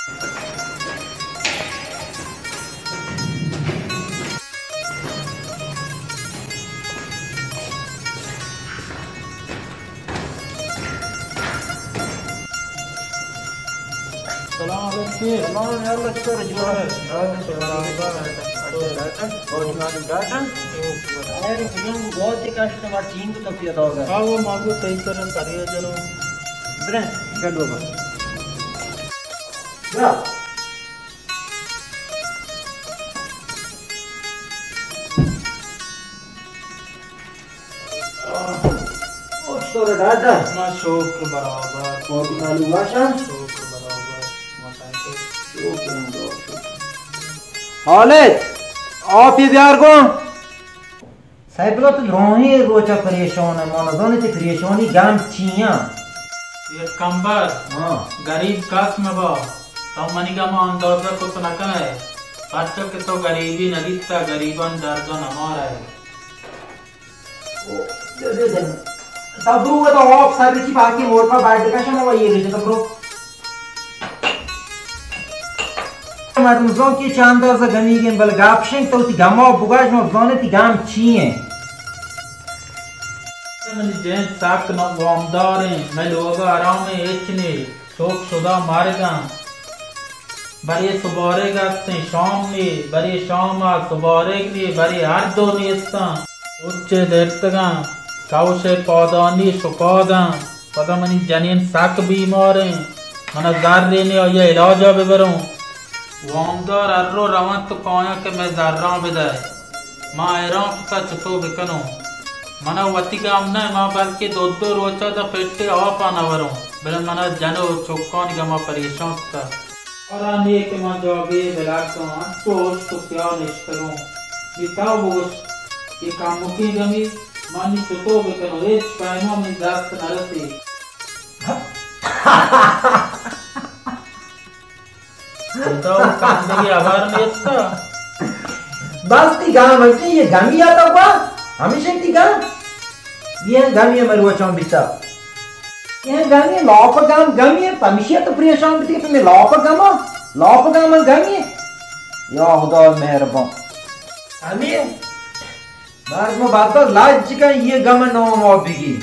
سلام علیکم. سلام، یا اللہ، چطور ہے؟ جوڑ ہے؟ ڈاٹا؟ ڈاٹا؟ ارے، بزرگ بہت ہی کاشت ہمارا چین کو تفیہ داغا. ہاں، وہ مانگو تئی سر سریع جنو. برے، گلو با. برا. او، چطور ہے ڈاڈا؟ ما شکر برابر. اور کی حال ہوا شا؟ شکر برابر. ما تنگ. شکر، شکر. خالد، آپ یہ بیار گو. سیف اللہ، تو دراہیں روچا پریشان ہے، ما نزانے تی پریشانی گم چیاں. یک کمبر، ہاں. غریب کس مبا، تو منی گم اندازہ کت نہ کنے، پرچا کہ تو غریبی ندیتا، غریبان درد نہ مارے. او، دے، دے، دے. تا برو، تو آپ سر چی باقی موٹر بیٹھ کشن و یہ لیجے، تو برو. مردم زون کہ چہ اندازہ گمیگیں، بلے گپ شنگ تو وتی گما بگوش، ما بزانیں تی گم چی ایں. منی جند سک وامدار ایں، مئے لوگ ء آرام ء ہچ نے، چوک شدا مرگ انت. برے سبارگ استیں شام نے، برے شام ء سبارگ نے، برے ہر دو نیستاں. اچے درتگاں، کئوش ء پادانی شکاداں. پدا منی جنین سک بیماریں، منا زر نے آئی ء علاج ء ببروں. وامدار ہر رو رونت تو کایاں کہ مئے زراں بدئے. ما حیران کتا چتو بکنوں. منا وتی گم نہ، ما بلکہ دو دو روچا دا پٹے آپ ء نہ وروں، بلے منا جن و چکانی گما پریشان کتا. اور آ نیک من جوابے بلاکاں انچو ہشک و سیاہ نشتگوں. یہ تو بگوش، یہ کمکیں گمی من نی چتو بکنوں، ہچ پیما منی دست نرسی. تو کندگی ہبر نیستا. بس تی گام ہمشی، یہ گمی آتا ہوا، ہمیشہ تی گام. یہ گمی مروچان بیتا. یہ گمی لاپ گام گمی، پمیشی تو پریشان بیتی کہ تمہیں لاپ گام، لاپ گام گمی. یا خدا مہربان. ہمیں مردم بدبخت لج کن یہ گم نام آ بگی.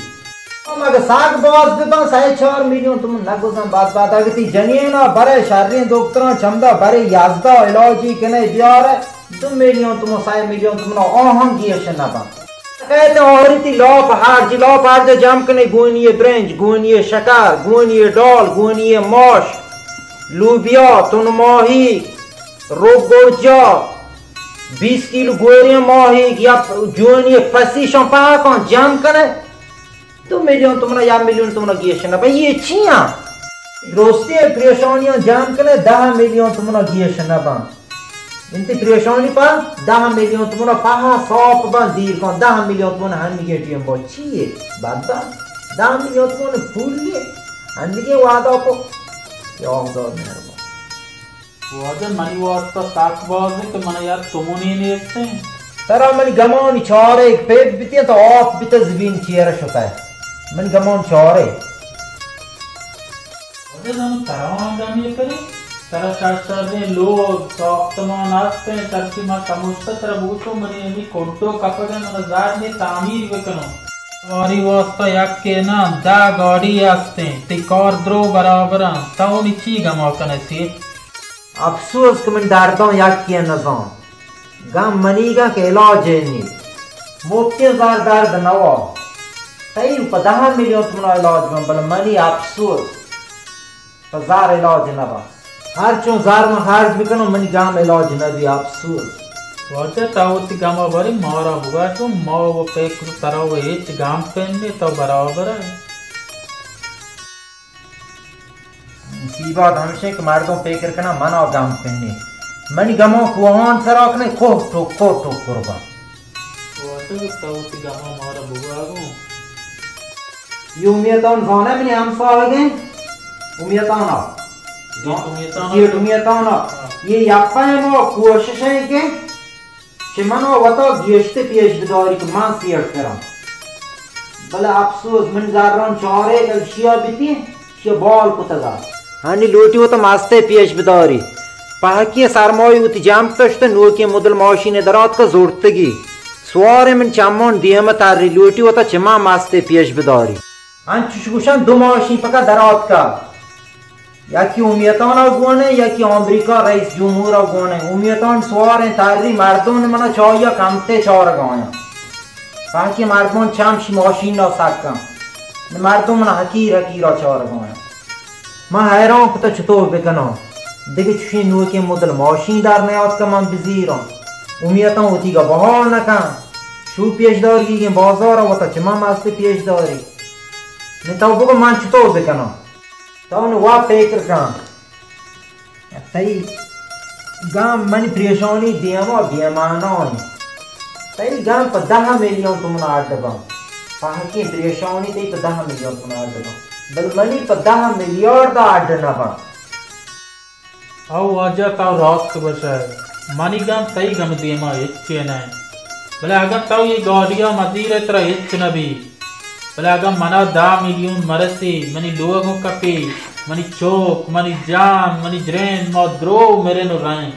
ہم اگہ ساگ باز ببن، سئے چار میلیون تومن نگوزن بدبخت. اگہ تی جنینا برے شرین دکتران چمدا برے یزدا علاجی کنے بیارے، دو میلیون تومن، سئے میلیون تومن آہاں گیش نبن. کہتے آہری تی لاپ ہرج، لاپ ہرج جم کنے گونی برنج، گونی شکر، گونی ڈال، گونی ماش، لوبیا، تن ماہی، روگ گرجا، بیست کیلو گوریاں ماہیگ یا جوانی پسیشاں پہکاں جم کنے، دو میلیون تومنا یا میلیون تومنا گیش نہ بن. یہ چیاں؟ درستی پریشانیاں جم کنے، دہ میلیون تومنا گیش نہ بن. انتی پریشانی پا دہ میلیون تومنا پہا ساپ بن دیر کن، دہ میلیون تومن ہنگے ٹیم با چیے؟ بدبخت. دہ میلیون تومن پولیے، ہنگے وعدہ کو. یا خدا مہربان. واجہ منی واسطہ سک باز انت کہ من یار تمنے نیستیں. ترا منی گمان چارے پیپ بیتی تو آپ بیتا زمین چیر شتا ہے. منی گمان چارے. واجہ زانو ترا آنگا می کرے، ترا شر شریں لوگ ساختمان ہستیں، ترکی ما کموشتا ترا بوشو منی ہمی کڈو کپگے من زار نے تعمیر بکنو. واری واسطہ یک کے نہ دہ گاڑی ہستیں، تی کار درو برابراں، تو نی چی گما کنے سی؟ افسوس کہ من درداں یکے نزان. گم منیگاں کہ علاج نی. مپتیں زر درد نوا. تئی پہ دہ میلیون تومنا علاج بن، بلے منی افسوس. پہ زر علاج نبا. ہر چون زر من خرچ بکنم، منی گم علاج نبی، افسوس. واجہ تو وتی گما بری مارا بگا تو ما و پکر ترا و ہچ گم پن نی، تو برابر ہے. مصیبت ہمشیں کہ مردم فکر کناں منا گم پنے. منی گماں کوہان سرا کنے، کوہ ٹکر ٹکر باں. واجہ تو وتی گماں مارا بگا گوں. یہ امیتان زانے منی ہمساہگیں امیتانا. سیٹ امیتانا. سیٹ امیتانا. ہاں. یہ یک پیما کوشش ہے کہ چہ من ء وتا گیشتر پیش بداری کہ من سیٹ تراں. بلے افسوس، من زران چارے کہ شیا بیتی، شیا بال کتگا. آنی لوٹی وتا ماستے پیش بداری۔ پہکی سرمایہ وتی جمع کشت، نوکیں مدل ماشین درات کا زورتگی۔ سوار من چمان دیم تری، لوٹی وتا چمان ماستے پیش بداری۔ انچش گوشن دو ماشین پکا درات کا۔ یکی امیتان ء گون ء، یکی امریکہ رئیس جمہور ء گون ء۔ امیتان سواریں تری، مردم منا چاہیا کمتے چارگایاں۔ پہکی مردمان چمشی ماشین ء سکن۔ مردم منا حقیر حقیر ء چارگایاں۔ من حیران کتا چطور بکناں۔ دگہ چوشیں نوکیں مدل ماشین در نیاتکا من بزیراں۔ امیتان وتیگا بہا نکن۔ شو پیش دارگیگیں بازار ء وتا چمان ماستے پیش داری۔ نی تو بگو من چطور بکناں؟ تو نی وا فکر کن۔ تئی گم منی پریشانی دیما بے مانا انت۔ تئی گم پہ دہ میلیون تومن اڈ بنت۔ پہکیں پریشانی تئی پہ دہ میلیون تومن اڈ بنت۔ بل منی پہ دہ میلیارد اڈ نہ بنت۔ او واجہ، تو راست گوشئے، منی گم تئی گم دیما ہچے نہ انت۔ بلے اگن تو اے گاڑیا مزیرئے ترا ہچ نہ بیت۔ بلے اگن منا دہ میلیون مرسی، منی لوگ اوں کپی، منی چوک، منی جان، منی جرین، ما درو مرن و رئیں۔